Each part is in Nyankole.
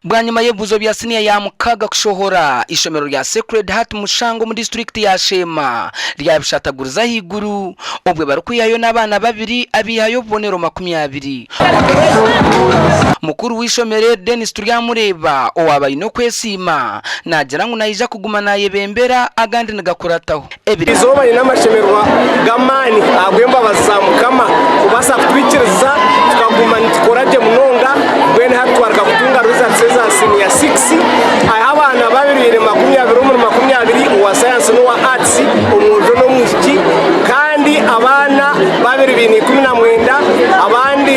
Bwanyima y'ebibuuzo bya siniya ya mukaaga kushohora, eishomero rya Sacred Heart Mushanga omu disiturikiti ya Sheema ryabishataguriza ahaiguru obwe barikwihayo n'abaana babiri abaihayo obubonero 20. Mukuru w'eishomero eri Denis Turyamureeba owaaba aine okwesiima naagira ngu naija kuguma nayebembera agandi nigakurataho. Ebiri. Eizooba nyine amashemererwa g'amaani ahabw'embabazi za Mukama kubaasa kutwikiriza tukaguma nitukora gye munonga. Mbwenu hati twaruga kutunga results eza siniya sikisi ahu abaana babaire 20 omuri 20 owa sayansi n'owa aatisi, omwojo n'omwishiki kandi abaana babiri baine 19 abandi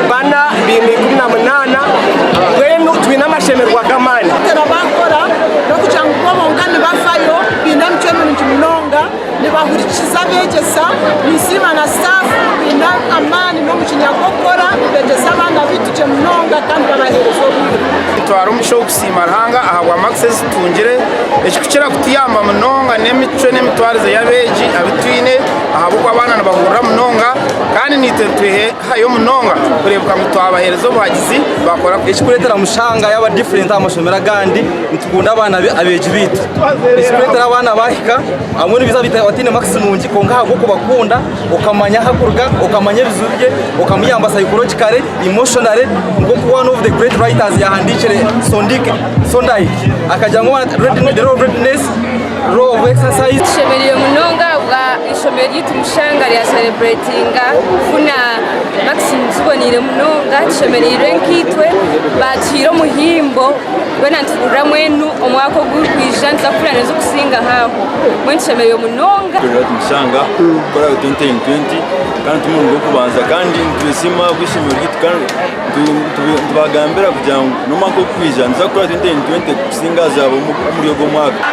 bana baine 18 mbwenu twine amashemererwa g'amaani. Bakora n'okugira ngu bo bonka nibafayo, baine emicwe mirungi munonga, nibahurikiza abeegyesa, ninsiima na sitaafu baine amaani n'omujinya gw'okukora, nibeegyesa abaana baitu gye munonga kandi babaheereza obwire. Nitwara omugisha ogu kusiima Ruhanga ahabwa makisi ezi tutungire. Ekirikukira kutuyamba munonga n'emicwe n'emitwarize y'abeegi abu twine ahabw'okuba abaana nibahurira munonga kandi naitwe nitwehayo munonga kureebeka ngu twabaheereza obuhagizi baakora. Ekirikureetera Mushanga yaaba different aha mashomero agandi, nitukunda abaana abeegi baitu. Ekirikureetera abaana baahika, abamwe nibaija bataine makisi nungi kwonka ahabw'okubakunda, okamanya ahu arikuruga, okamanya ebizibu bye, okamuyamba psychologically, emotionally, nk'oku one of the great writers yaahandiikire Sondike akagira ngu the law of readiness, law of exercise. Tushemereire munonga ahabwa eishomero ryaitu Mushanga rya celebratinga kufuna makisi ziboneire munonga tushemereirwe nkaitwe batuhaire omuhimbo twena nituhurira mbwenu omwaka ogurikwija nituza kufuna n'ezirikusingaho aho mbwenu tushemereirwe munonga. Mushanga kukora 2020 kandi ti murundi gw'okubanza kandi nitwesiima ahabw'eishomero ryaitu kandi nitubagambira kugira ngu n'omwaka ogurikwija nituza kukora 2020 kusinga aha omuri ogu omwaka.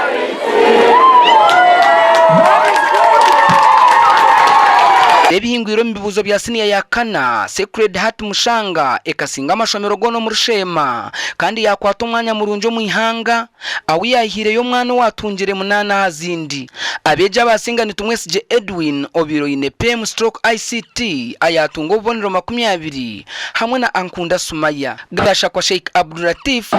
Ebihingwire omu bibuuzo bya siniya ya kana, Sacred Heart Mushanga ekasinga amashomero goona omuri Sheema kandi yaakwata omwanya murungi omu ihanga ahu yaahiireyo omwana owaatungire munaana aha zindi. Abeegi abaasinga ni Tumwesigye Edwin obaire oine PM stroke ICT ayaatunga obubonero 20 hamwe na Ankunda Sumaya. Gashakwa Sheikh Abdulatif.